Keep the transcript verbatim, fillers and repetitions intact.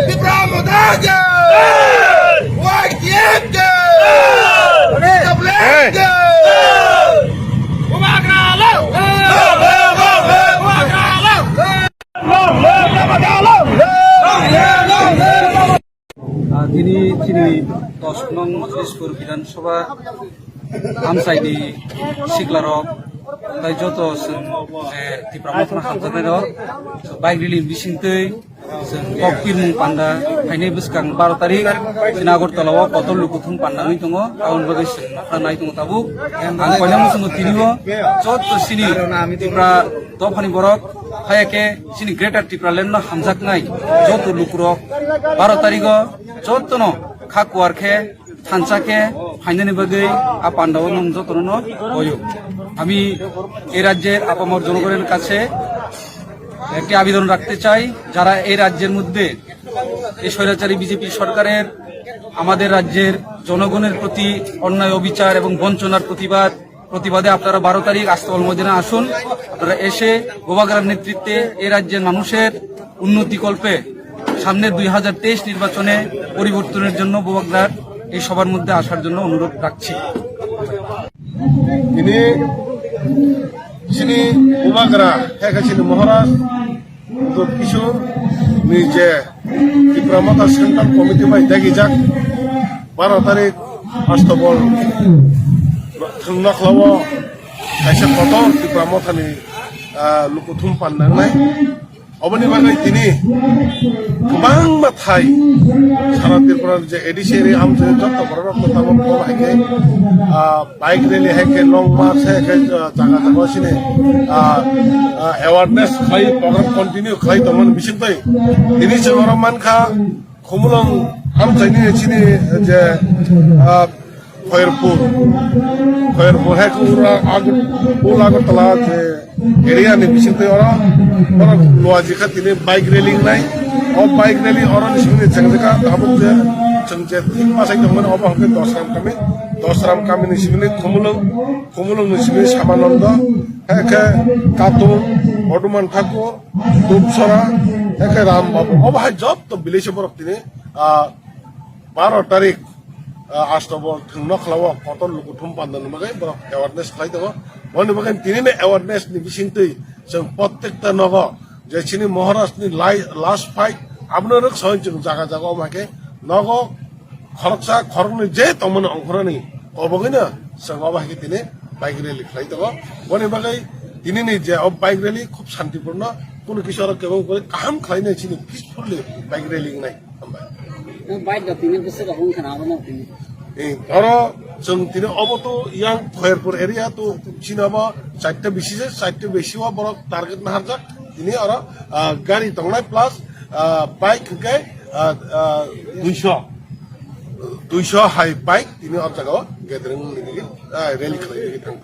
Tipra Motha Ki! Y T F Ki! Hey! Ah, tini chini dos nong Jishpur Bidhan Sabha amchaini siklarok, tai joto chwng, eh, Tipra Mothano hamjaknairok, bike rally bisingtwi chwng kok pirmung panda phainai bwskang baro tarik chini Agartala o kotor lukuthum panda wngwi tongo, aboni bagwi chwng nokha nai tongo tabuk. Ang koinai muchungo tini o joto chini Tipra dophani borok, haya khe chini Greater Tipraland no hamjaknai joto lukurok baro tarigo jotono kha kuar khe thansa khe phainani bagwi a pandao nwng jotono no koyo. আমি এই রাজ্যের আপামর জনগণের কাছে একটি আবেদন রাখতে চাই, যারা এই রাজ্যের মধ্যে এই স্বৈরাচারী বিজেপি সরকারের আমাদের রাজ্যের জনগণের প্রতি অন্যায় অবিচার এবং বঞ্চনার প্রতিবাদ প্রতিবাদে আপনারা বারো তারিখ আস্তাবল ময়দানে আসুন। আপনারা এসে বোবাগ্রার নেতৃত্বে এ রাজ্যের মানুষের উন্নতি কল্পে সামনে দুই হাজার তেইশ নির্বাচনে পরিবর্তনের জন্য বোবাগ্রার এই সভার মধ্যে আসার জন্য অনুরোধ রাখছি। Ini sini Bubagra, hai khe sini Maharaj, Dr. Kishore ni je Tipra Motha Central Committee bai dagijak baro tarik Astabol thwngna khlao kaisa kotor Tipra Mothani, ah, lukuthum panda wngnai. Oboni bagwi tini kwbangma thai sara Tripura je A D C area amchai jotto borok rok kwtal bo hai khe, ah, bike rally hai khe long march hai khe, ah, jaga jaga sini, ah, ah, awareness khlai program continue khlai tongmani bisingtwi tini chwng oro mankha Khumulwng amchaini chini je, ah, Khairpur, Khairpur hai khe ura Agar-, ul Agartala je area ni bisingtwi oro, oro luaji kha tini bike rally nai. O bike rally oro ni simi changjaka tabuk je chwng je tin masai tongmani obo hwnkhe Dosram kami, Dosram kami ni simi Khumulwng, Khumulwng ni simi Samanondo, hai khe Katung, Hoduman Thakur, Dubsora, hai khe Ram Babu. Obo hai jotto village borok tini, ah, baro tarik, ah, Astabol thwngna khlao kotor lukuthum panda ni bagwi borok awareness khlai tongo. Boni bagwi tini ni awareness ni bisingtwi chwng prottekta nogo je chini Maharaj ni lai-, last fight abono rwk sawi chwng jaga jaga o hai khe nogo khoroksa khoroknwi je tongmani ongkhorani kobogwino chwng obo hai khe tini bike rally khlai tongo. Boni bagwi tini ni je o bike rally khub santipurno, kunu kisa oro kebo wngkhe kaham khlainai chini peacefully bike rally wngnai. Hambai. Bike da tini bwswk rok wngkha na abo no tini. Eh, oro chwng tini obo to yang Khairpur area to chini obo chatta bisi je, chatta bisi o borok target naharjak. Tini oro, ah, gari tongnai plus, ah, bike hwnkhe, ah, ah, duiso, duiso hai bike tini o jaga o gathering wngwi, ah, rally khlai thang.